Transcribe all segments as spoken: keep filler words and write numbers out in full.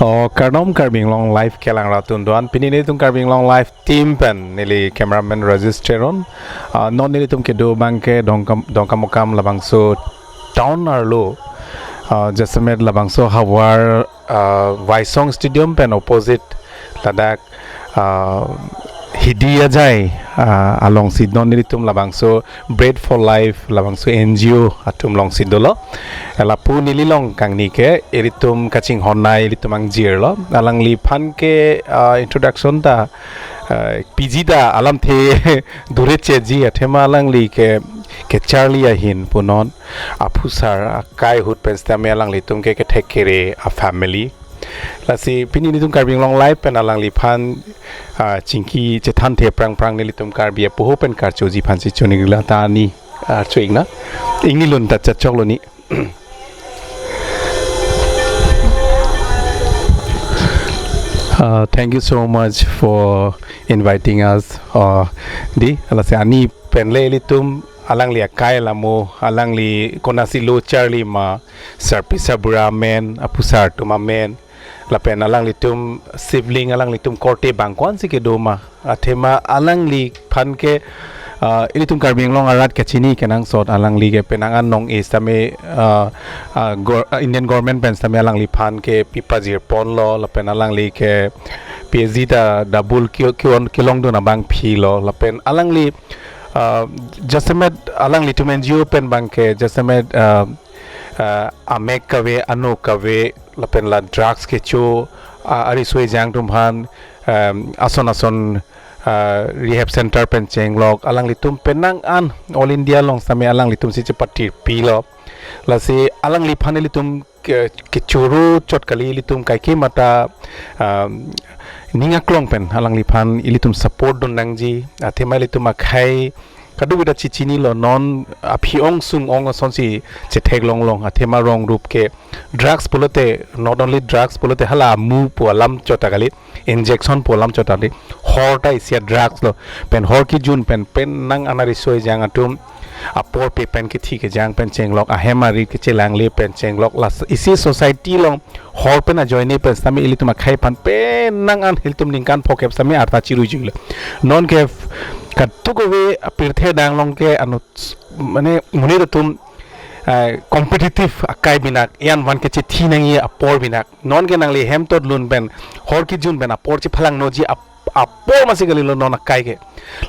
Oh, kardom Karbi Anglong Live kelang rat atum do-an. Pini nelitum Karbi Anglong Live team pen neli cameraman Rajesh Teron. Ah, non nelitum kedo abangke Dongkam, Dongkamukam labangso town arlo. Ah, jasemet labangso havar, ah, Waisong Stadium pen opposite ladak, ah, Hidi Ajai, ah, alongsi non nelitum labangso Bread for Life labangso N G O atum alongsi dolo. Lapu neli along kangni ke ilitum kachinghon nai ilitum angjir lo. Alangliphan ke, ah, introduction ta, ah, piji ta alamthe dure cheji, athema alangli ke, kecharli ahin punon aphusar akai ahut pen sitame alanglitum ke kethek kere a family. Lasi pini nelitum Karbi Anglong Live pen alangliphan, ah, chingki chethanthe prangprang nelitum Karbi apoho pen karchoji aphansi choningri la ta ani, ah, cho-ik nang. Ingni lun ta chachok lo ni. Uh, thank you so much for inviting us. Uh, di, lasi ani pen le ilitum alangli akai alamo, alangli konasi lo charli ma, sarpi sarbura amen, aphusar atum amen, lapen alanglitum sibling, alanglitum korte bang ko-ansi kedo ma, athema alangliphan ke, ah, ilitum Karbi Anglong arat kachini kenangsot, alangli ke penang an nong-e sitame, ah, ah, gor-, ah, Indian government pen sitame alangliphan ke pipajir ponlo, lapen alangli ke P H D ta double ki-, ki-, kelongdun abangpi lo, lapen alangli, ah, jasemet alanglitum N G O pen abangke jasemet, ah, ah, amek kave, ano kave, lapen la drugs kecho, ah, ariso ejang atum aphan, em, ason ason, ah, rehab center pen chenglok, alanglitum penang an All India along sitame alanglitumsi chepatirpi lo. Lasi alangliphan ilitum ke, kechoro chot kali, ilitum kaike mata, um, ning aklong pen alangliphan ilitum support dun nangji, athema ilitum akhei kadokave ta chechini lo, non aphi ong sung ong asonsi chetheklong long, athema rong rup ke drugs pulote, not only drugs pulote hala amu pu alam chot ta kali, injection pu alam chot ta kali, hor ta isi a-drugs lo, pen hor kejun pen, penang an ariso ejang atum apor pe pen kethi kejang pen chenglok, ahem arit kechelangle pen chenglok, la isi society along hor pen ajoine pen sitame ilitum akhei aphan penang an ilitum ningkan phokep sitame arta chirui jui lo. Non ke f-, kadokave apirthe adang along ke ano, mane monit atum, eh, competitive akai binak, ian van kechethi nangji apor binak. Non ke nangli hem tot lun pen, hor kejun pen apor chephalangnoji ap-, apor masi kali lo non akai ke.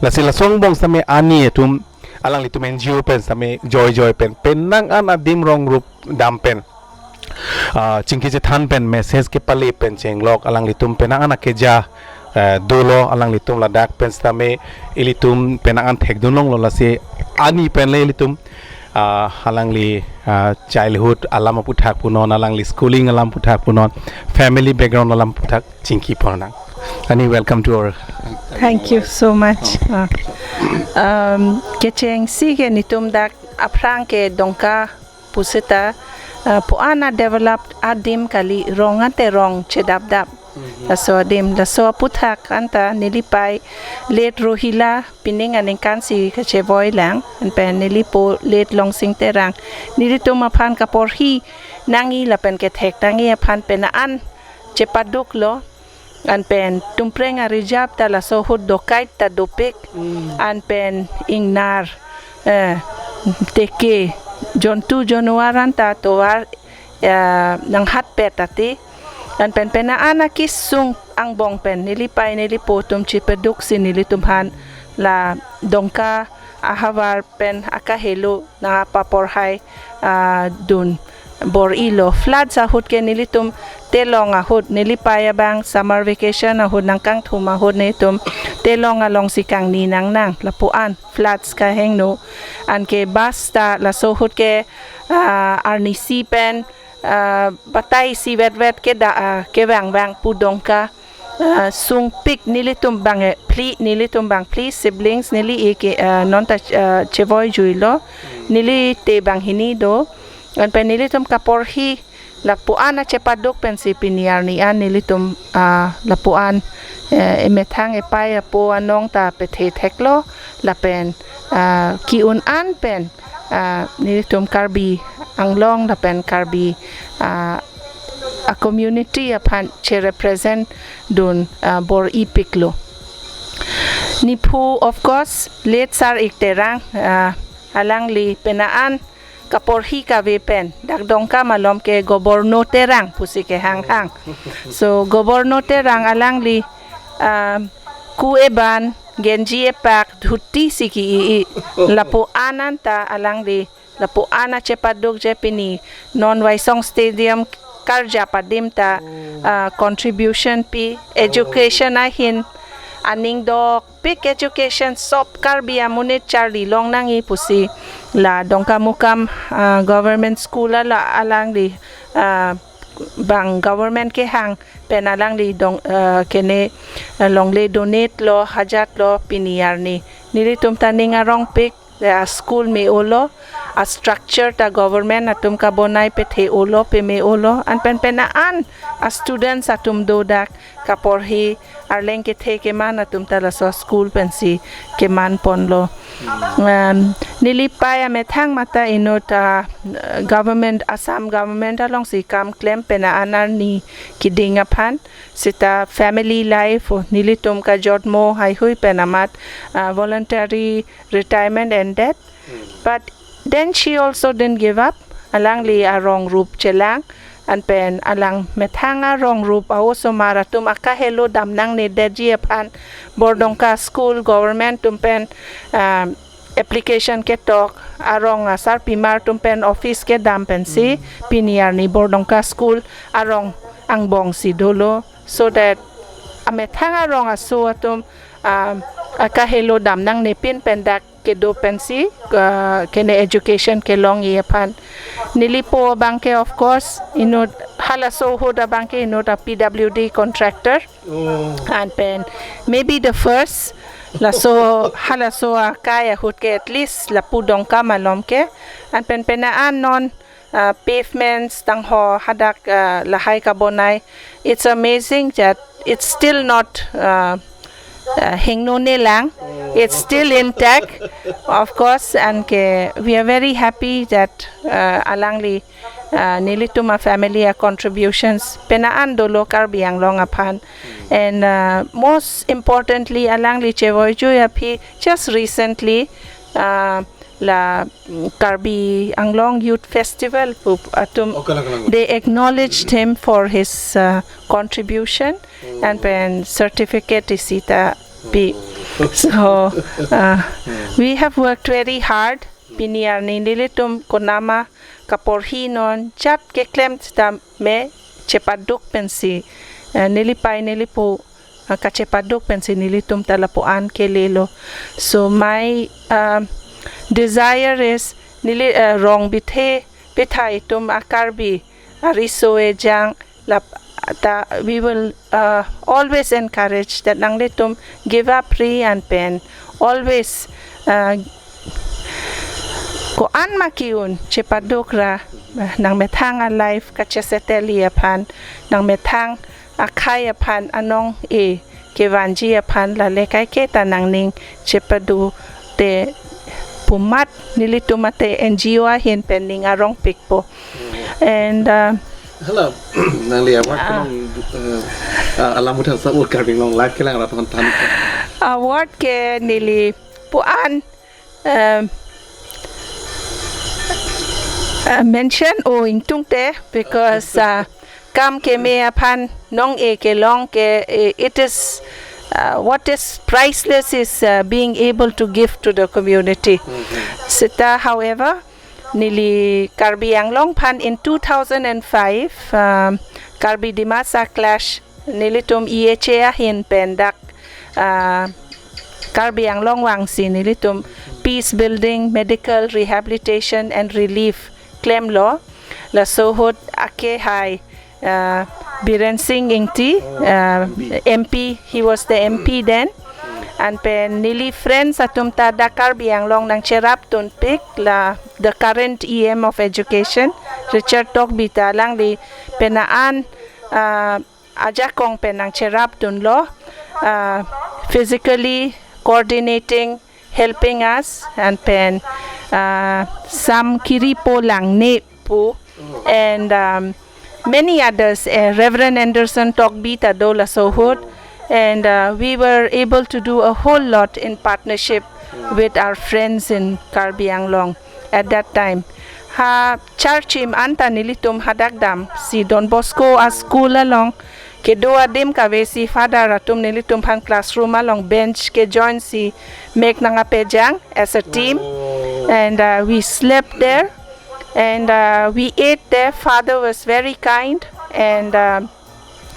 Lasi lason angbong sitame ani atum, alanglitum N G O pen sitame joijoi pen, penang an adim rong rup dam pen, ah, chingki chethan pen, message kepale pen chenglok, alanglitum penang an akeja, eh, dolo, alanglitum ladak pen sitame ilitum penang an thekdun longlo, lasi ani pen le ilitum, ah, alangli, ah, childhood alam aputhak punon, alangli schooling alam aputhak punon, family background alam aputhak chingki pon nang. Ani, welcome to our Thank you so much. Ah. Um, kechengsi ke netum dak aphrang ke Dongka pusita, ah, pu-an a-developed adim kali, rong ante rong chedapdap. Mhm. Laso adim, laso aputhak anta nelipei late Rohila, pining aningkan si kachevoi lang, anpen nelipo late Longsing Terang. Nelitum aphan kaporhi nangji lapen kethek nangji aphan penang an chepaduk lo. Anpen tumpreng a-reserve ta laso ahut dokait ta dopik. Mm. Anpen ingnar, eh, teke, jontu januar anta tovar, eh, nanghatpet ati. Anpen penang an akesung angbong pen nelipei nelipo atum chepaduksi nelitum aphan la Dongka ahavar pen akahelo nang apaporhai, ah, dun bor-ilo. Floods ahut ke nelitum Telong ahut, nelipei abang summer vacation ahut, nangkangthum ahut netum Telong alongsi kangni nangnang, lapu-an floods kahingno. Anke bus ta laso ahut ke, ah, arnisi pen, ah, batai isi vetvet ke da, ah, kevangvang pu Dongka. Ah, sungpik nelitum bang, eh, phli, nelitum bang phli siblings, neli eke, ah, non ta, ah, chevoi juilo, neli te bang hini do, anpen nelitum kaporhi lapu-an achepaduk pensi pini arni an nelitum, ah, lapu-an, eh, emethang epei apo anong ta pethe theklo, lapen, ah, ki-un an pen, ah, nelitum Karbi Anglong lapen Karbi, ah, a community aphan che represent dun, ah, bor-ipiklo. Nephu, of course, late Sar-ik Terang, ah, alangli penaan kaporhi kave pen dak Dongka malom ke Governor Terang pusi kehanghang. So Governor Terang alangli, ah, ku eban, genji epak, dhoti si ki-i-i. Lapu-an anta alangli, lapu-an achepaduk je pini non Waisong Stadium karjap adim ta, ah, contribution pi, education ahin, aning dokpik education sop Karbi amonit charli longnangji pusi la Dongkamukam, ah, Government School ala alangli, ah, bang government kehang pen alangli dong, ah, kene, ah, longle donate lo, hajat lo pini arni. Nelitum ta ning arongpik, a school me-olo, a structure ta government atum kabonai pethe-olo, peme-olo, an pen penaan a students atum do dak kaporhi, arleng kethe keman atum ta laso school pensi keman ponlo. Um, neli pei amethang mata inut, ah, government, Assam government alongsi kam klem penaan arni keding aphan, seta family life, oh, nelitum kajotmo haihui pen amat, ah, voluntary retirement ended. But then she also didn't give up. Alangli arong rup chelang, an pen alang methang arong rup a-osomar atum akahelo damnangnedetji aphan Bordongka School government atum pen, ah, application ketok, arong asarpimar atum pen office kedam pensi pini arni Bordongka School arong angbong si dolo, so that amethang arong aso atum, ah, akahelo damnangnepin pen dak kedo pensi, ah, kene education kelongji aphan. Neli po abangke, of course, inut halaso ahut abangke inut a P W D contractor. Oh. An pen maybe the first, laso halaso akai ahut ke at least lapu Dongka malom ke. An pen penaan non, ah, pavements tangho hadak, ah, lahai kabonai. It's amazing that it's still not, ah, ah, hingno nelang. It's still intact, of course, an ke we are very happy that, ah, alangli, ah, nelitum a family a contributions penaan dolo Karbi Anglong aphan. And, ah, most importantly, alangli chevoijui aphi just recently, ah, la, mm, Karbi Anglong Youth Festival pu atum, oh, kalang, kalang, they acknowledged him for his, uh, contribution, and pen certificate isi ta pi. So, uh, we have worked very hard. Pini arni nelitum konama kaporhi non jat keklem sita me chepaduk pensi, eh, neli pei neli po, ah, kachepaduk pensi nelitum ta lapu-an kelelo. So my, um, desire is neli, eh, rong bithe bitha itum a Karbi ariso ejang lap ta we will, uh, always encourage that nanglitum give up ri an pen always, uh, ko-an ma ki-un chepaduk ra, uh, nangmethang a life kachesettle-ji aphan, nangmethang akhei aphan anong-e kevanji aphan lale kaike ta nangning chepadu te pu amat nelitum mate N G O ahin pen ning arongpikpo. And, uh, hala, nangli award, ah, kelong, eh, ah, alam uthang sa ur Karbi Anglong Live kelang rat hon than. Award ke neli pu-an, um, uh, mention o ingtungte because, uh, kam keme aphan nong-e kelong ke, eh, it is, uh, what is priceless is, uh, being able to give to the community. Seta, however, neli Karbi Anglong aphan in two thousand and five, um, Karbi Dimasa clash nelitum E H A ahin pen dak, uh, Karbi Anglong vangsi nelitum peace building, medical rehabilitation and relief klemlo. Laso ahut ake hai, uh, Biren Singh Ingti, uh, M P, he was the M P then. An pen neli friends atum ta dak Karbi Anglong nangcherapdunpik la the current E M of Education, Richard Tokbi ta alangli penaan, uh, ajakong pen nangcherapdunlo, uh, physically coordinating, helping us, an pen, uh, sam kiri po langne pu, and, um, many others, uh, Reverend Anderson Tokbi ta do laso ahut, and uh, we were able to do a whole lot in partnership with our friends in Karbi Anglong at that time. Ha charchim anta nelitum hadak damsi Don Bosco a school along kedo adim kavesi father atum nelitum aphan classroom along bench ke join si mek nangkapejang as a team, and uh, we slept there, and uh, we ate there. Father was very kind, and uh,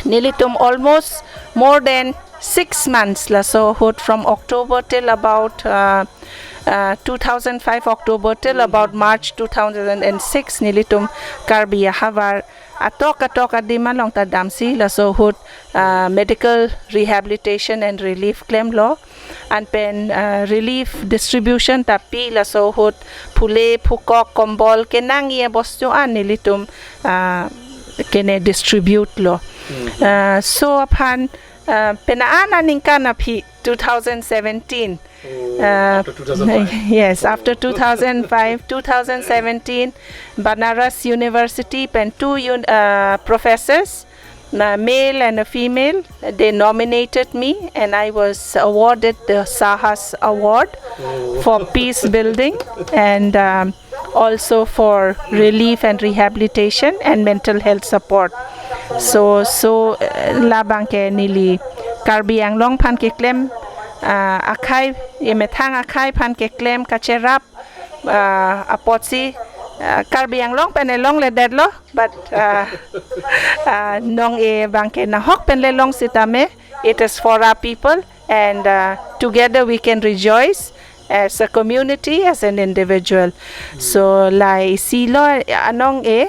nelitum almost more than six months laso ahut, from October till about uh, uh, two thousand five October till about March two thousand six, nelitum Karbi ahavar atok atok adim along ta damsi laso ahut uh, medical rehabilitation and relief klemlo, anpen uh, relief distribution ta pi laso ahut, phule phukok kombol kenangji abostu an nelitum uh, kene distribute lo. Uh, so aphan uh, penang aningkan aphi two thousand seventeen. Oh, uh, after two thousand five. Yes, after two thousand five, two thousand seventeen, Banaras University pen two un- uh, professors, a male and a female, they nominated me, and I was awarded the Sahas Award for peace building and um, also for relief and rehabilitation and mental health support. So, so uh, labang ke neli Karbi Anglong aphan keklem uh, akhai, emethang akhai aphan keklem kacherap uh, apotsi uh, Karbi Anglong pen elongledetlo, but uh, uh, nong-e abang ke nahok pen le long sitame, it is for our people, and uh, together we can rejoice as a community, as an individual. So la isi lo anong-e,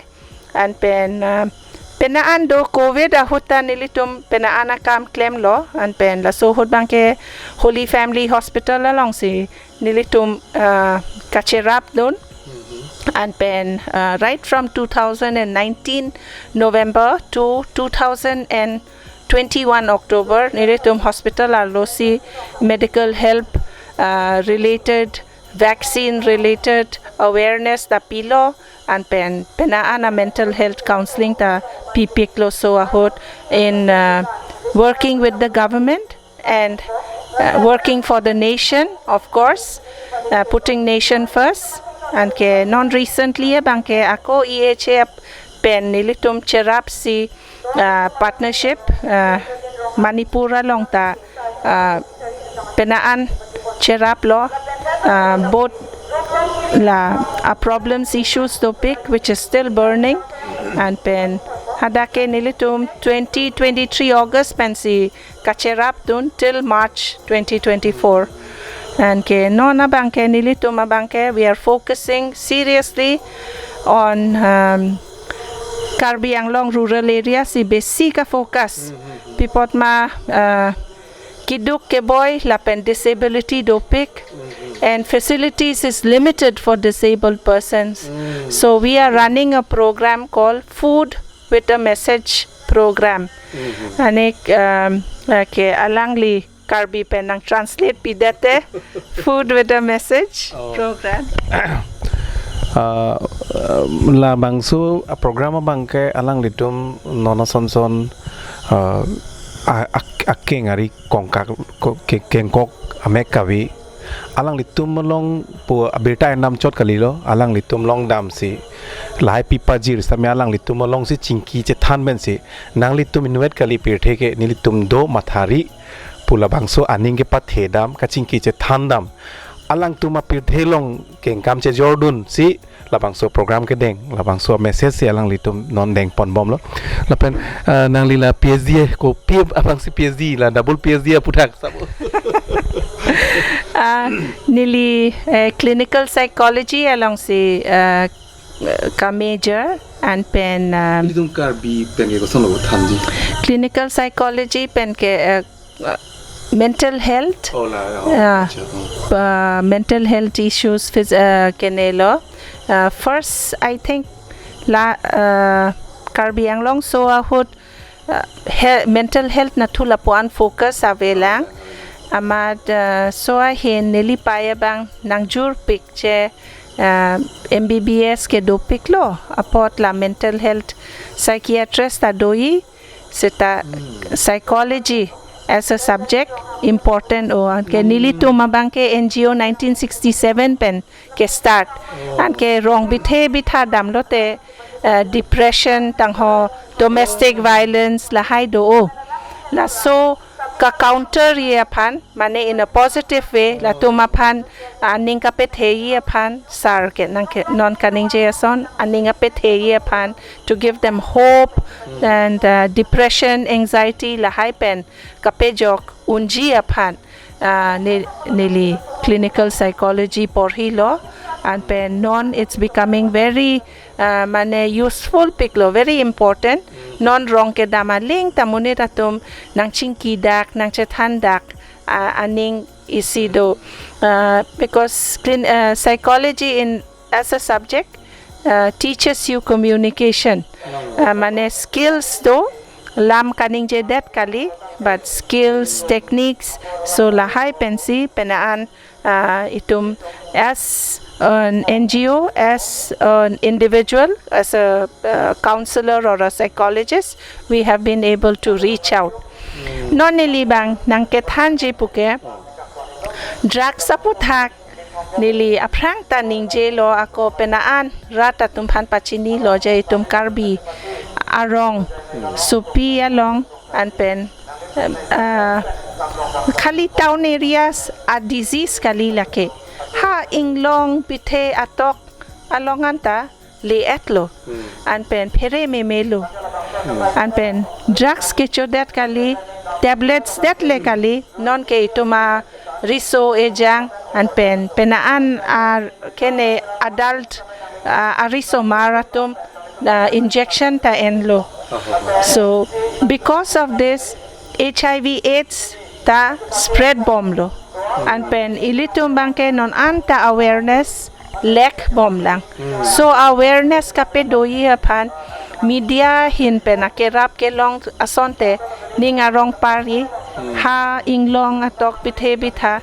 anpen uh, penang an do covid ahut ta nelitum penang an akam klemlo, anpen laso ahut abang ke Holy Family Hospital alongsi nelitum uh, kacherapdun, anpen uh, right from two thousand nineteen November to two thousand twenty-one October, nelitum hospital arlosi medical help uh, related, vaccine related awareness ta pilo, anpen penang an a mental health counseling ta pipiklo. So ahut in uh, working with the government and uh, working for the nation, of course, uh, putting nation first. Anke non recently abang ke ako E H A pen nelitum cherapsi uh, partnership uh, Manipur along ta uh, penang an cheraplo, uh, both la a problems issues dopik which is still burning, anpen hadak ke nelitum twenty twenty-three August pensi kacherapdun till March twenty twenty-four. Anke non abang ke nelitum abang ke we are focusing seriously on um, Karbi Anglong rural area si besi ka focus. Pi apot ma uh, keduk keboi lapen disability dopik, and facilities is limited for disabled persons. So we are running a program called Food with a Message program. Anik um, ke alangli Karbi pen nang translate pidete, Food with a Message Oh. program. Ah, labangso a program abang ke alanglitum non asonson ah, a- ak- akeng ari kongkak ko- ke- kengkok amek kave, alanglitum along pu abirta enam chot kalilo, alanglitum along damsi lahai pipajir sitame alanglitum alongsi chingki chethan pensi, nanglitum inutvet kali pirthe ke nelitum do mathari pu labangso aning kepathe dam, kachingki chethan dam, alangtum apirthe along kengkam chejordunsi labangso program kedeng, labangso message si alanglitum non dengponbomlo. Lapen ah, nangli la P H D, kopi abangsi P H D, la double P H D aputhak sabo? Uh, neli uh, clinical psychology alongsi uh, ka major, anpen uh, Nelitum Karbi pen ke kosonlo thanji? Clinical psychology pen ke uh, uh, mental health. Oh la. Oh, Yeah. acha, oh. Uh, mental health issues phys- uh, kenelo. Uh, first, I think la uh, Karbi Anglong so ahut uh, he- mental health nathu lapuan focus avelang. Amat uh, so ahin neli paya bang nangjur pikche uh, M B B S ke dopiklo, apot la mental health psychiatrist ta doji, seta psychology as a subject important o, anke nelitum abang ke N G O nineteen sixty-seven pen ke start. Anke rong bithe bitha damlote, uh, depression tangho domestic violence lahai do o. Laso ka counter ji aphan, mane in a positive way, latum aphan aning kapetheji aphan, sir ke nang ke non kaningje ason, aning kapetheji aphan, to give them hope and, uh, depression, anxiety lahai pen kapejok unji aphan, uh, ne-, neli clinical psychology porhilo, anpen non it's becoming very, uh, mane useful piklo, very important. Non rong kedam aling ta monit atum nangchingki dak, nangchethan dak, uh, aning isi do. Uh, because clin-, uh, psychology in as a subject, uh, teaches you communication. Uh, mane skills do, lam kaningjedet kali, but skills, techniques, so lahai pensi penaan, uh, itum as an N G O, as an individual, as a, uh, counselor or a psychologist, we have been able to reach out. Non neli abang nangkethanji puke, drugs aputhak neli aphrang ta ningjelo, ako penaan rat atum aphan pachinilo je itum Karbi arong, Sopi along, anpen, em, ah, khali town areas a disease kali lake. Ha inglong bithe atok along anta le-etlo. Anpen phere memelo. Anpen drugs kechodet kali, tablets det le kali, non ke itum ariso ejang, anpen penaan akene adult, ah, arisomar atum, ah, injection ta enlo. So because of this, H I V AIDS ta spread bomlo. Anpen ilitum abang ke non anta awareness lack bomlang. So awareness kapedoji aphan media ahin pen akerap kelong asonte ning arong parji, ha inglong atok bithe bitha,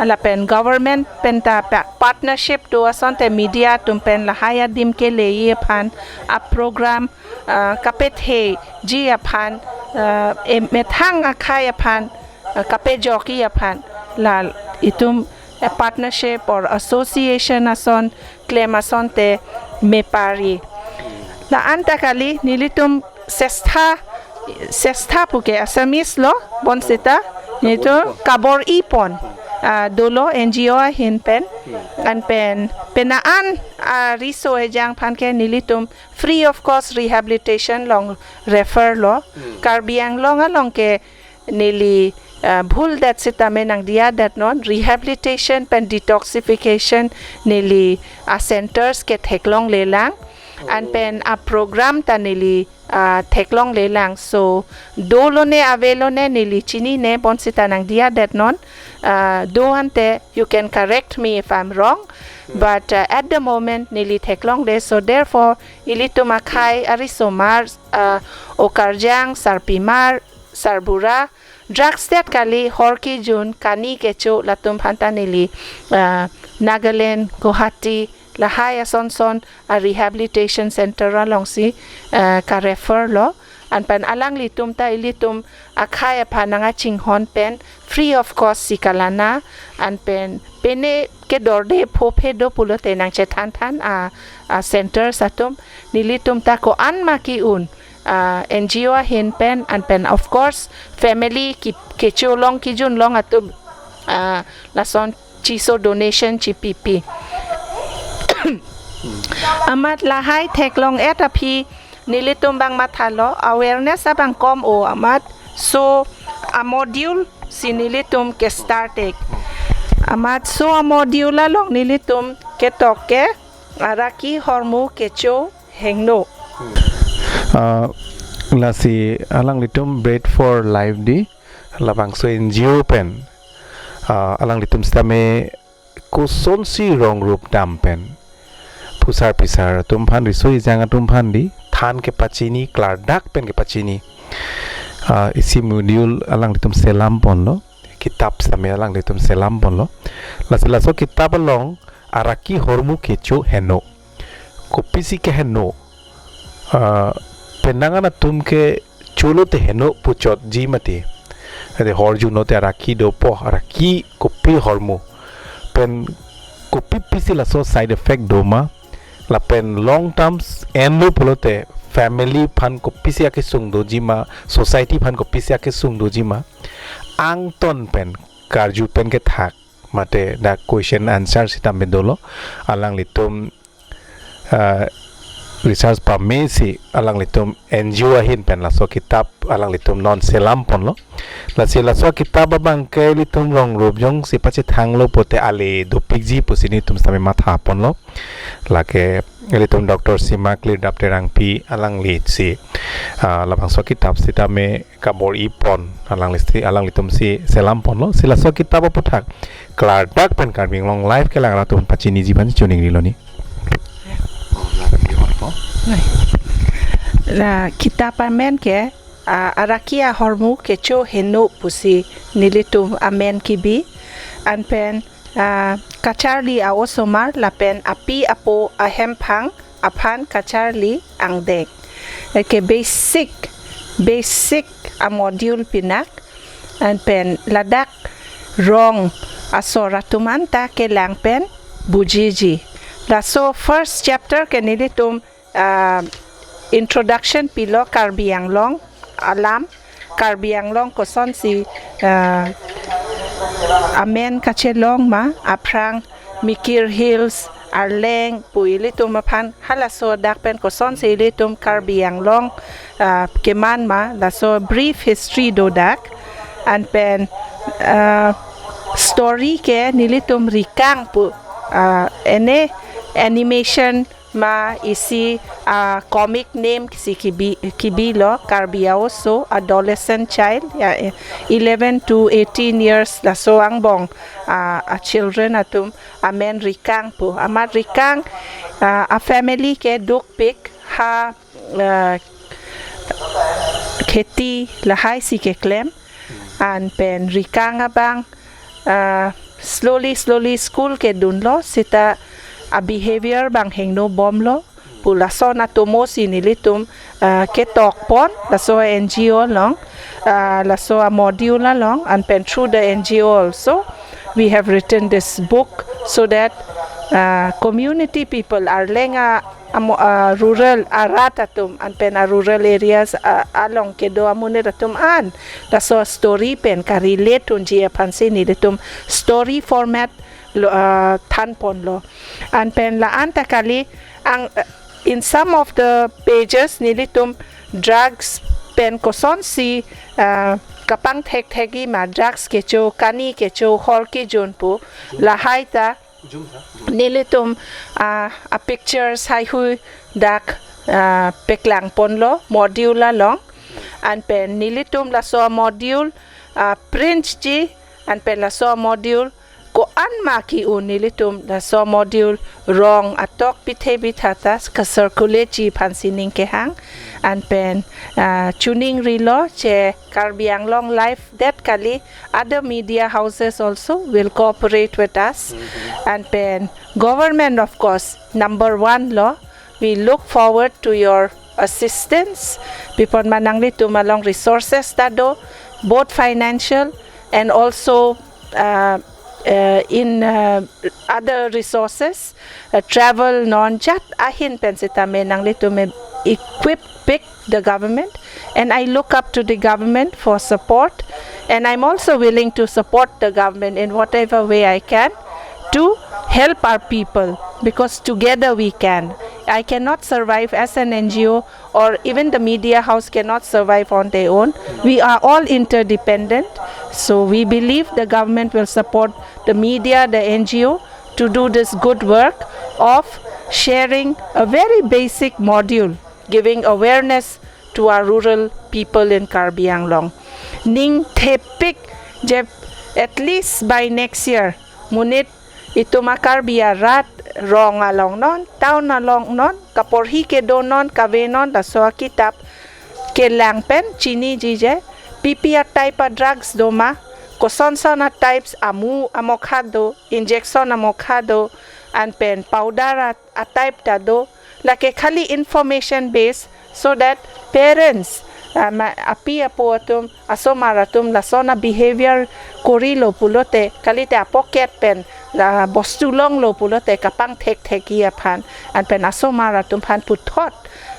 lapen government pen ta pa-, partnership do asonte media atum pen lahai adim keleji aphan, a program, ah, kapetheji aphan, ah, e methang akhei aphan, ah, kapejokji aphan, la itum a partnership or association ason klem asonte meparji. La anta kali nelitum sestha, sestha puke Assamese lo, bonseta nelitum kabor-ipon, ah, dolo N G O ahin pen, anpen penaan ariso ejang aphan ke nelitum free of cost rehabilitation along refer lo. Karbi Anglong along ke neli, ah, bhuldet sitame nangdiyadet non, rehabilitation pen detoxification neli a centers ke theklonglelang, anpen a program ta neli, ah, theklonglelang. So dolone avelone neli chinine, bonseta nangdiyadet non, ah, do ante you can correct me if I'm wrong, but, ah, at the moment neli theklongle. So therefore ilitum akhei arisomar, ah, okarjang, sarpimar, sarbura, drugs det kali, hor kejun, kani kecho, latum aphan ta neli, ah, Nagaland, Guwahati, lahai asonson a rehabilitation center alongsi, ah, karefer lo. Anpen alanglitum ta ilitum akhei aphan nangkachinghon pen free of cost si kalana, anpen pine kedorde phophe do pulote nangchethan than a, a centers atum, nelitum ta ko-an ma ki-un, ah, N G O ahin pen, anpen of course family ki, kecholong kejunlong atum, ah, lason chiso donation chipipi. Amat lahai theklong-et aphi nelitum abang mathalo, awareness abang kom o amat, so a module si nelitum ke start-ik. Amat so a module along nelitum ketok ke araki, hormu, kecho, hingno. Ah, lasi alanglitum Bread for Life di, labangso N G O pen, ah, alanglitum sitame kosonsi rong rup dam pen phusar phisar atum aphan, riso ejang atum aphan di than kepachini, klardak pen kepachini, ah, isi module alanglitum selam ponlo, kitap sitame alanglitum selam ponlo. Lasi laso kitap along araki hormu kecho heno. Kopisi keheno. Ah, penang an atum ke cholo te heno puchotji mati. Ade horjuno te araki dopo, araki kopi hormu. Pen kopi pisi laso side effect doma. Lapen long terms enlo pulote family aphan kopisi akesung dojima, society aphan kopisi akesung dojima. Angton pen karju pen kethak mate dak question answer sitame dolo. Alanglitum, ah, research pamesi alanglitum N G O ahin pen laso kitap alanglitum non selam ponlo. Lasi laso kitap abang ke ilitum rong rup jongsi pachethanglo pote ale dopikji pusi nelitum sitame matha ponlo. Lake ilitum Doctor Sima Klirdap Terangpi alangli si, ah, labangso kitap sitame kabor-i pon alangli si, alanglitum si selam ponlo. Si laso kitap aputhak klardak pen Karbi Anglong Live kelang arat atum pachiniji aphan choningrilo ni. La kitap amen ke, ah, araki ahormu kecho heno pusi nelitum amen kibi, anpen, ah, kacharli a-osomar lapen api apo ahemphang aphan kacharli angdeng. Eke basic, basic a-module pinak, anpen ladak rong asor atum anta kelang pen bujiji. Laso first chapter ke nelitum, ah, introduction pilo Karbi Anglong alam, Karbi Anglong kosonsi, ah, amen kachelong ma, aphrang Mikir Hills, Arleng pu ilitum aphan halaso dak pen kosonsi ilitum Karbi Anglong, ah, keman ma, laso brief history do dak. Anpen, ah, story ke nelitum Rikang pu, ah, ene animation ma isi, ah, comic name si kibi, kibilo, Karbi a-oso, adolescent child, ya, eh, eleven to eighteen years laso angbong, ah, a-children atum amen Rikang pu. Amat Rikang, ah, a-family ke dukpik, ha, ah, kheti lahai si keklem, anpen Rikang abang, ah, slowly slowly school kedunlo seta a-behavior abang hingno bomlo pu lason atomo si nelitum, ah, ketok pon laso N G O along, ah, laso a-module along, anpen through the N G O also we have written this book so that, ah, community people, Arleng a amo, ah, rural arat atum, anpen a-rural areas, ah, along kedo amonit atum an laso story pen ka-relate unji aphansi nelitum story format lo, ah, than ponlo. Anpen la-an ta kali, ang, ah, in some of the pages nelitum drugs pen kosonsi, ah, kapangthekthekji ma, drugs kecho, kani kecho, hor kejun pu, lahai ta nelitum, ah, a-pictures haihui dak, ah, peklang ponlo module along. Anpen nelitum laso module, ah, print ji, anpen laso module ko-an ma ki-un nelitum laso module rong atok pithe pitha ta ka-circulate ji aphansi ning kehang. Anpen, ah, choningrilo che Karbi Anglong Live det kali, other media houses also will cooperate with us. Anpen government, of course, number one lo. We look forward to your assistance. Pi apot ma nanglitum along resources ta do, both financial and also, uh, uh, in, uh, other resources, uh, travel non jat ahin pen sitame nanglitum me equip pik the government, and I look up to the government for support, and I'm also willing to support the government in whatever way I can to help our people, because together we can. I cannot survive as an N G O, or even the media house cannot survive on their own. We are all interdependent. So we believe the government will support the media, the N G O, to do this good work of sharing a very basic module, giving awareness to our rural people in Karbi Anglong. Ning thepik je at least by next year, monit itum a-Karbi arat rong along non, town along non, kaporhi kedo non, kave non, laso akitap kelang pen chiniji je, pipi a-type a-drugs do ma, kosonson a-types, amu amokha do, injection amokha do, an pen powder a, a type ta do, lake khali information base, so that parents, ah, ma, api apo atum, asomar atum lason a behavior korilo pulote, kalite a pocket pen la bostu longlo pulote kapangthekthekji aphan, an pen asomar atum aphan puthot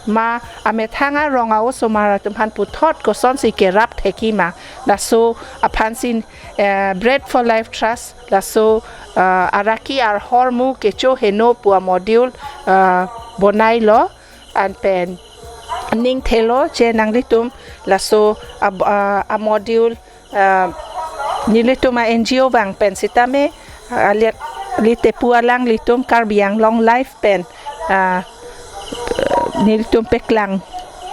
ma amethang arong a-osomar atum aphan puthot kosonsi kerap thekji ma, laso aphansi, eh, Bread for Life Trust laso, eh, araki arhormu kecho heno pu a module, eh, bonailo, an pen ningthelo je nanglitum laso a, a, a module, ah, nelitum a N G O vang pen sitame, ah, alia, lite pu alanglitum Karbi Anglong Live pen, ah, nelitum peklang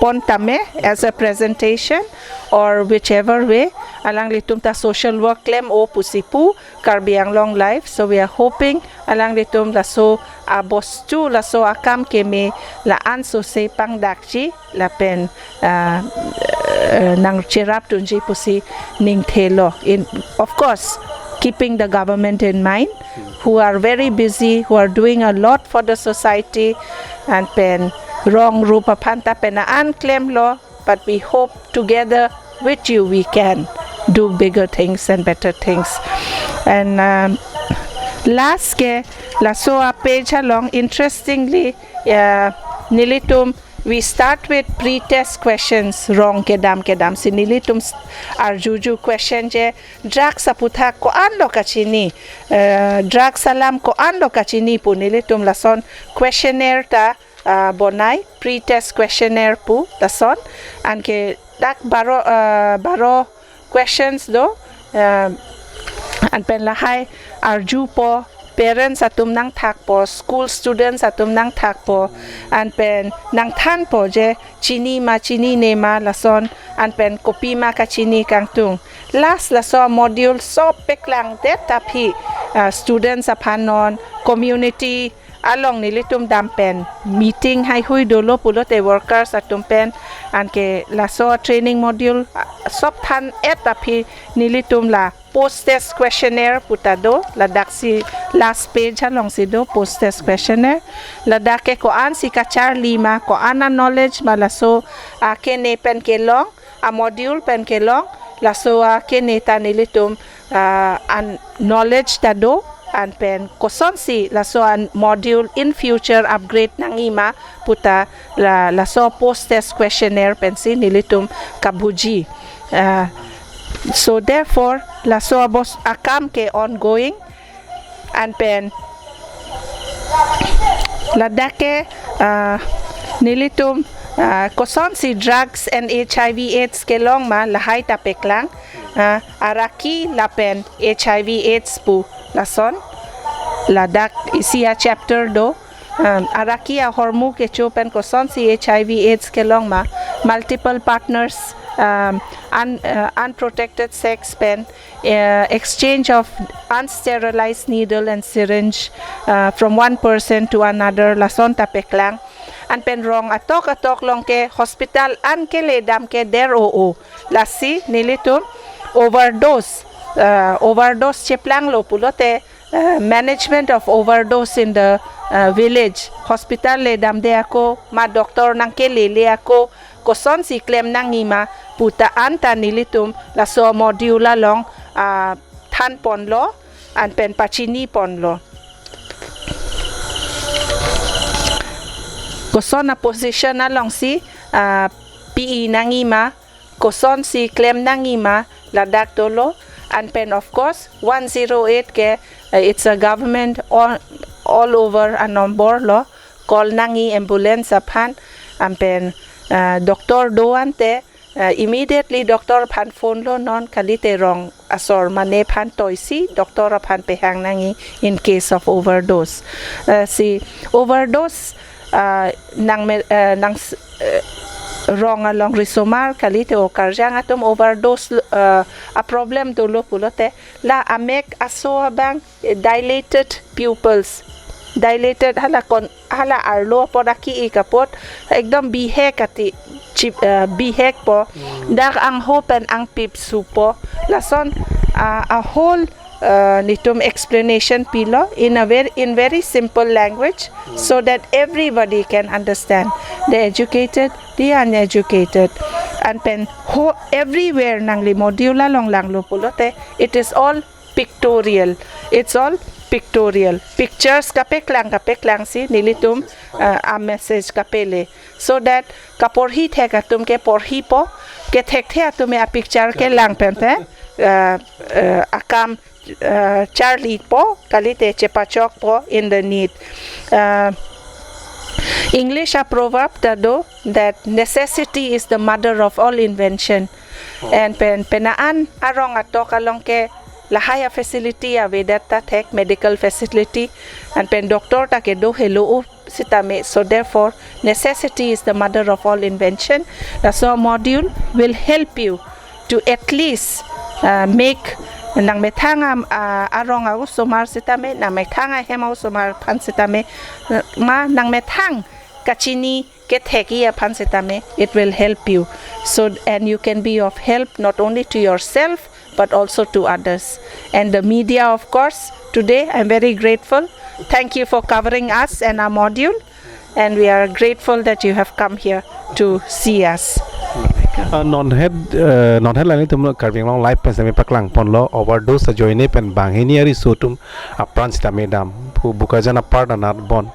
pon tame as a presentation or whichever way, alanglitum ta social work klem-o pusi pu Karbi Anglong Live. So we are hoping alanglitum laso a bostu, laso akam keme la-an sose pangdakji lapen, ah, eh, nangcherap dunji pusi ningthelo. In, of course, keeping the government in mind, who are very busy, who are doing a lot for the society, an pen rong rup aphan ta pen an klemlo, but we hope together with you we can do bigger things and better things. And, um, last ke laso a page along, interestingly, uh, nelitum, we start with pre-test questions, rong kedam kedam si nelitum s-, arjuju question je, drugs aputhak ko-an lo kachini, eh, drugs alam ko-an lo kachini pu nelitum lason questionnaire ta, ah, bonai, pre-test questionnaire pu lason, anke dak baro, ah, baro questions do, ah, an pen lahai arjupo, parents atum nangthakpo, school students atum nangthakpo, an pen nangthanpo je chini ma chinine ma lason, an pen kopi ma kachini kangtung. Last laso module sop peklangdet aphi, ah, students aphan non, community along nelitum dam pen meeting haihui dolo pulote workers atum pen, anke laso training module, ah, sop than-et aphi nelitum la post test questionnaire pu ta do, ladaksi last page alongsi do post test questionnaire. Ladak ke ko-ansi kacharli ma, ko-an a knowledge ma laso akene pen kelong, a module pen kelong, laso akene ta nelitum, ah, an knowledge ta do, an pen kosonsi laso an module in future upgrade nangji ma pu ta la, laso post test questionnaire pensi nelitum kabhuji. Ah, so therefore, laso abos akam ke ongoing, an pen ladak ke, ah, nelitum, ah, kosonsi drugs and H I V AIDS kelong ma lahai ta peklang, ah, araki lapen H I V AIDS pu lason, ladak isi a chapter do, um, araki ahormu kecho pen kosonsi H I V AIDS kelong ma, multiple partners, um, un-, uh, unprotected sex pen, uh, exchange of unsterilized needle and syringe, uh, from one person to another, lason ta peklang. An pen rong atok atok along ke hospital an kele dam ke der o o. Lasi nelitum overdose, uh, overdose cheplanglo pulote, uh, management of overdose in the, uh, village. Hospital le damde ako, ma doctor nangkelele ako, kosonsi klem nangji ma pu ta an ta nelitum laso module along, ah, thanponlo, an pen pachiniponlo. Koson a position alongsi, ah, pi-i nangji ma, kosonsi klem nangji ma, ladak dolo, an pen of course one zero eight ke, eh, it's a government all, all over a number lo, call nangji ambulance aphan, an pen, eh, doctor do ante, eh, immediately doctor aphan phone lo non, kalite rong asor mane aphan toisi doctor aphan pehang nangji in case of overdose. Eh, si overdose, ah, nang me-, eh, nang s-, eh, rong along risomar kalite o karjang atum overdose, eh, a problem dolo pulote la amek aso abang, eh, dilated pupils, dilated hala kon, hala arlo apot aki-ik apot ekdom bihek ati chip, eh, bihekpo. Hmm. Dak angho pen angpip supo. Lason, ah, a whole uh, netum explanation pilo in a very, in very simple language, so that everybody can understand, the educated, the uneducated. Anpen ho everywhere nangli module along langlo pulote, it is all pictorial. It's all pictorial. Pictures kapeklang kapeklangsi nelitum, uh, a message kapele, so that kaporhi thek atum ke porhipo, kethekthe atum a picture kelang pen te, uh, uh, akam, uh, charlipo, kalite chepachokpo in the need. Uh, English a proverb ta do that necessity is the mother of all invention. Anpen penang an arong atok along ke lahai a facility avedet ta thek, medical facility, anpen doctor ta kedo helo-o sitame. So therefore, necessity is the mother of all invention. Laso module will help you to at least, uh, make nangmethang am, uh, arong a-osomar sitame, nangmethang ahem a-osomar aphan sitame, uh, ma nangmethang kachini kethekji aphan sitame, it will help you. So, and you can be of help not only to yourself, but also to others. And the media, of course, today I'm very grateful. Thank you for covering us and our module. And we are grateful that you have come here to see us. Uh, non het uh, non het lani tum Karbi Anglong Live pen sitame paklangponlo, overdose ajoine pen banghini ariso atum apran sitame dam pu Bokajan apar anat bon.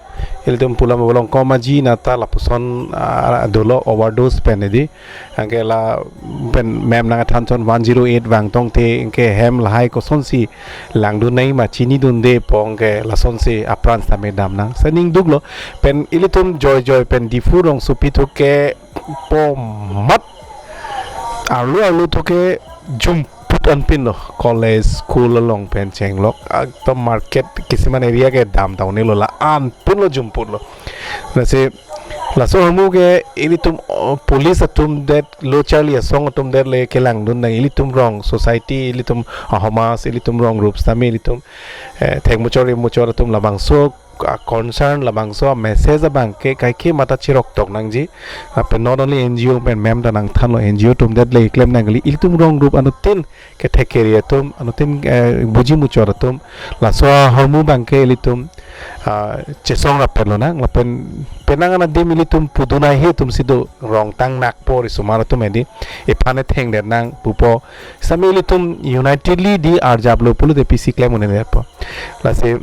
Ilitum pulam bolong komaji nata lapuson, ah, dolo overdose pen edi. Anke lapen mem nangthan chot one zero eight vangtong te, anke hem lahai kosonsi langdun nangji ma chinidunde pu anke lasonsi apran sitame damnang. Sening duklo pen ilitum joijoi pen Diphu rongsopi thu ke po mat arlo arlo thu ke jumput anpinlo, college, school along pen chenglok, ekdom market kisiman area ke dam ta un-elo, la-anpinlo, jumputlo. Lasi laso ahormu ke ilitum, oh, police atum det, lo charli asong atum det le kelangdun nang, ilitum rong society, ilitum, ah, homaj, ilitum rong groups tame ilitum, eh, thek muchor, muchor atum labangso, ah, concern, labangso message abang ke kaike mata chirok tok nangji. Lapen not only N G O pen mem ta nangthanlo, N G O atum det le klem nangli, ilitum rong group anuttin kethek kere atum, anuttin, eh, buji muchor atum, laso ahormu abang ke ilitum, ah, chesong rapet lonang, lapen penang an adim ilitum pudun ahe atum si do, rong tang nakpo risomar atum edi, iphan etheng det nang pupo. Sitame ilitum unitedly di arjaplo pulote pisi klem un-edetpo. Lasi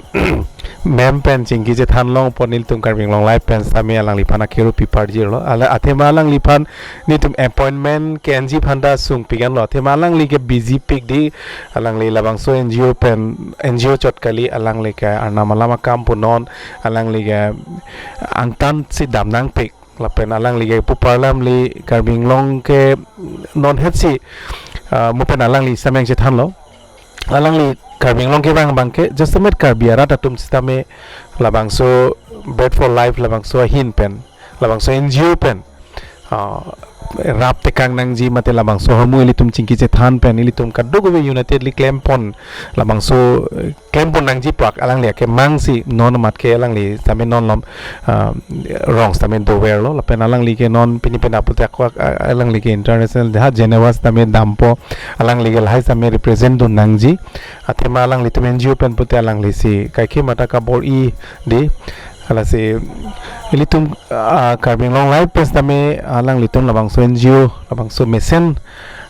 mem pen chingki chethan longpo, nelitum Karbi Anglong Live pen sitame alangliphan akero piparjirlo. Ala athema alangliphan netum appointment ke-enji aphan ta sungpik anlo. Athema alangli ke busy pik di, alangli labangso N G O pen, N G O chot kali, alangli ke arnam alam akam punon, alangli ke angtan si damnangpik. Lapen alangli ke pu parlam li Karbi Anglong ke non het si, ah, mo pen alangli sameng chethanlo. Alangli Karbi Anglong kevang abang ke jasemet Karbi arat atum sitame labangso Bread for Life labangso ahin pen, labangso N G O pen, ah, rap tekang nangji mate labangso ahormu ilitum chingki chethan pen ilitum kadokave unitedly klempon, labangso, eh, klempon nangji pu alangli akemang si non mat ke alangli sitame non lom, ah, rong sitame doverlo, lapen alangli ke non pini pen aphuthak ko, ah, alangli ke international ha Geneva sitame dampo, alangli ke lahai sitame represent dun nangji. Athema alanglitum N G O pen pute alangli si kaike mata kabor-i di. Lasi ilitum, ah, Karbi Anglong Live pen sitame alanglitum labangso N G O, labangso mesen,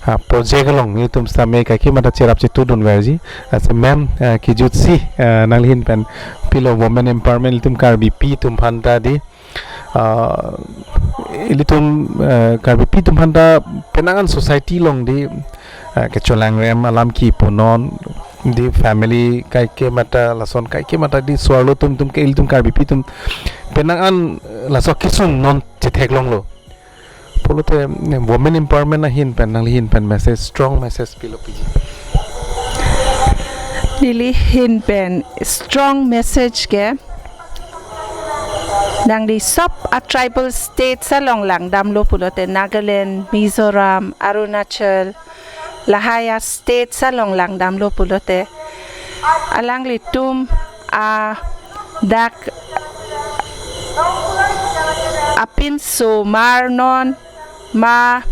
ah, project along ilitum sitame kaike mata cherap chetudun verji. Lasi mem, ah, kejut si, ah, nangli ahin pen pilo women empowerment, ilitum Karbipi atum aphan ta di, ah, ilitum, ah, Karbipi atum aphan ta penang an society along di, ah, kecholangrem alam kipunon di, family kaike mata, lason kaike mata di, so-arlo atum, atum ke ilitum Karbipi atum penang an, eh, laso kesung non chetheklonglo. Pulote, eh, women empowerment ahin pen, nangli ahin pen message, strong message pilo piji? Neli ahin pen strong message ke, nangli sop a tribal states along langdamlo pulote, Nagaland, Mizoram, Arunachal, lahai a states along langdamlo pulote, alanglitum adak apinso marnon ma,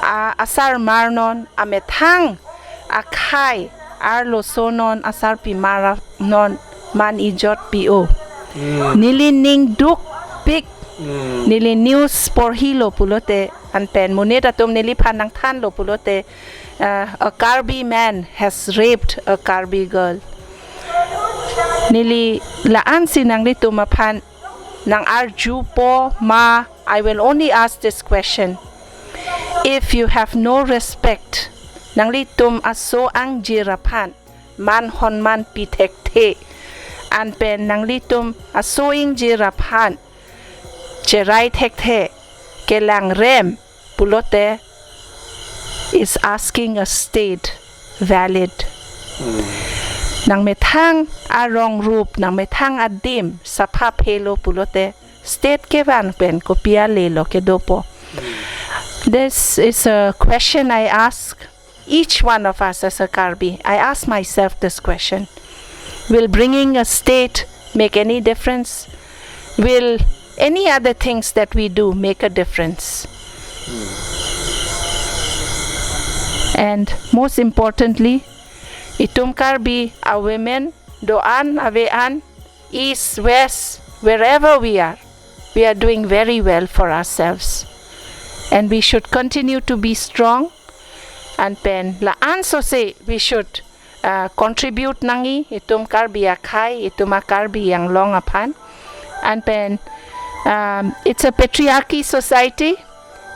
a, asar marnon, amethang akhei Arloso non asarpimar non man ijot pi-o. Hmm. Neli ning dukpik. Hmm. Neli news porhilo pulote, anpen monit atum neliphan nangthanlo pulote, uh, a Karbi man has raped a Karbi girl. Neli la-ansi nanglitum aphan nang-arjupo ma, I will only ask this question. If you have no respect, nanglitum aso angjir aphan man honman pi thekthe, anpen nanglitum aso ingjir aphan cherai thekthe, kelangrem pulote is asking a state valid. Hmm. Nangmethang arong rup, nangmethang adim sapha phelo pulote state kevan pen kopi alelo kedopo. Hmm. This is a question I ask each one of us as a Karbi. I ask myself this question. Will bringing a state make any difference? Will any other things that we do make a difference? And most importantly, itum Karbi a women, do-an ave-an, east, west, wherever we are, we are doing very well for ourselves. And we should continue to be strong. Anpen la-ansose we should, uh, contribute nangji, itum Karbi akhei, itum a Karbi Anglong aphan. Anpen, um, it's a patriarchy society.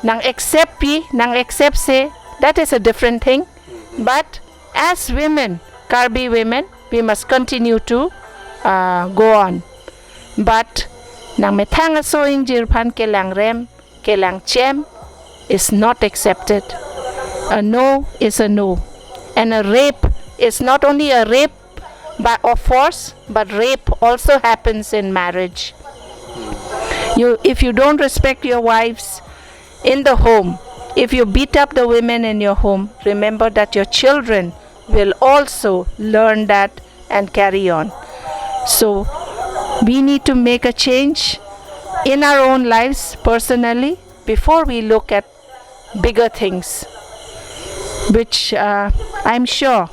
Nang accept pi, nang accept se, that is a different thing. But as women, Karbi women, we must continue to, uh, go on. But nangmethang aso ingjir aphan kelangrem, kelangchem is not accepted. A no is a no. And a rape is not only a rape by of force, but rape also happens in marriage. You, if you don't respect your wives in the home, if you beat up the women in your home, remember that your children will also learn that and carry on. So we need to make a change in our own lives personally before we look at bigger things, which, uh, I'm sure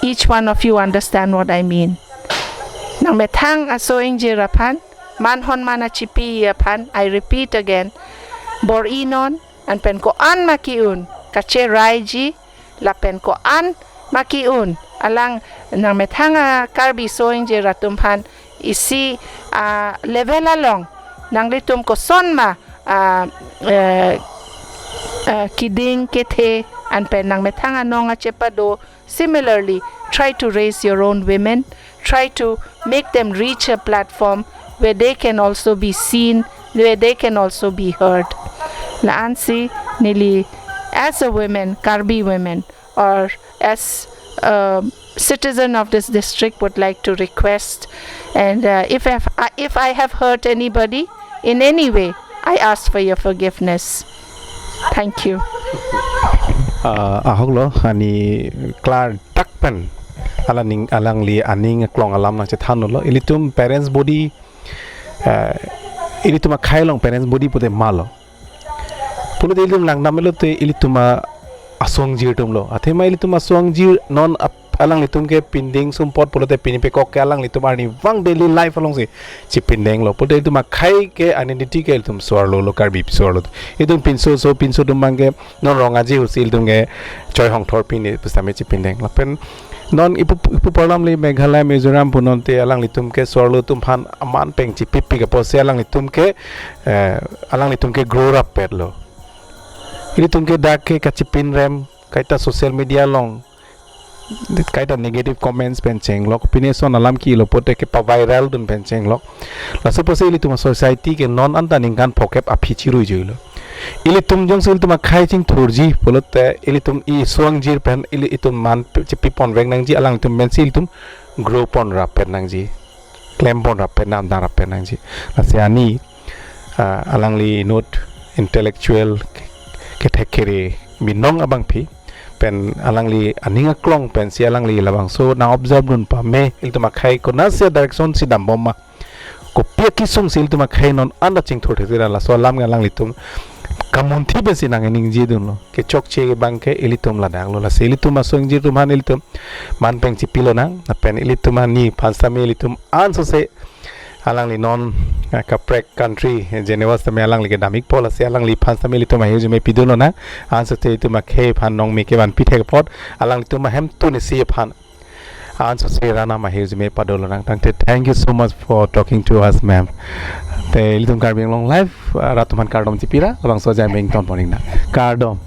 each one of you understand what I mean. Nangmethang aso ingjir aphan, man honman achipi aphan, I repeat again, bor-i non, anpen ko-an ma ki-un, kacheraiji, lapen ko-an ma ki-un, alang nangmethang a Karbi aso ingjir atum aphan isi, ah, level along nanglitum koson ma, ah, eh, ah, kiding kethe, anpen nangmethang anong achepado. Similarly, try to raise your own women, try to make them reach a platform where they can also be seen, where they can also be heard. La-ansi neli, as a woman, Karbi women, or as a citizen of this district, would like to request, and, uh, if I have, uh, if I have hurt anybody in any way, I ask for your forgiveness. Thank you. Ah, ahoklo, ani klardak pen ala ning, alangli aning aklong alam nangchethanlo. Ilitum parents body, ah, ilitum akhei along parents body pute malo. Pulote ilitum langdamlo te ilitum a-, aso ingjir atumlo. Athema ilitum aso ingjir non ap-, alanglitum ke pindeng sumpot pulote pini pekok ke alanglitum arnivang daily life alongsi chipindenglo. Pulote ilitum akhei ke identity ke ilitum so-arlo lo, Karbi so-arlo. Ilitum pinso so pinso atum abang ke non rong aje ahutsi ilitum ke choi hongthor pini pusitame chipindeng. Lapen non ipu, ipu parlam le Meghalaya, Mizoram punon te alanglitum ke so-arlo atum aphan aman pen chipipik apotsi alanglitum ke, eh, alanglitum ke grow up petlo. Ilitum ke dak ke kachipinrem, kaita social media along kaita negative comments pen chenglok, pine son alam kilo pote kepa-viral dun pen chenglok. Laso apotsi ilitum a-society ke non anta ningkan phokep aphi chirui juilo. Ilitum jongsi ilitum akhei chingthurji pulote ilitum i aso ingjir pen ili itum man pe-, chipipon vek nangji, alangtum pensi ilitum grow pon rap pet nangji, klem pon rap pet, namdang rap pet nangji. Lasi ani, ah, alangli inut intellectual ke-, kethek kere binong abangpi pen alangli aning aklong pensi alangli labangso nang-observe dun pame, ilitum akhei konatsi direction si dambom ma, kopi akesung si ilitum akhei non anta chingthur thektheran, laso alam ke alanglitum kamunthi pensi nang ningje dunlo. Kechokche abang ke ilitum ladak lo, lasi ilitum aso ingjir atum aphan ilitum manpeng chipilonang, lapen ilitum aphan neli aphan sitame ilitum ansose alangli non, ah, kaprek country Geneva sitame alangli kedam-ikpo, lasi alangli aphan sitame ilitum ahirjume pidunlonang. Ansose itum akhei aphan nong me kevan pithek apot alanglitum ahemtun isi aphan ansose Ranam ahirjume padunlonang. Tangte, thank you so much for talking to us, ma'am. Te ilitum Karbi Anglong Live, ah, rat atum aphan kardom chipira, labangso ajai meng ton poningnang. Kardom.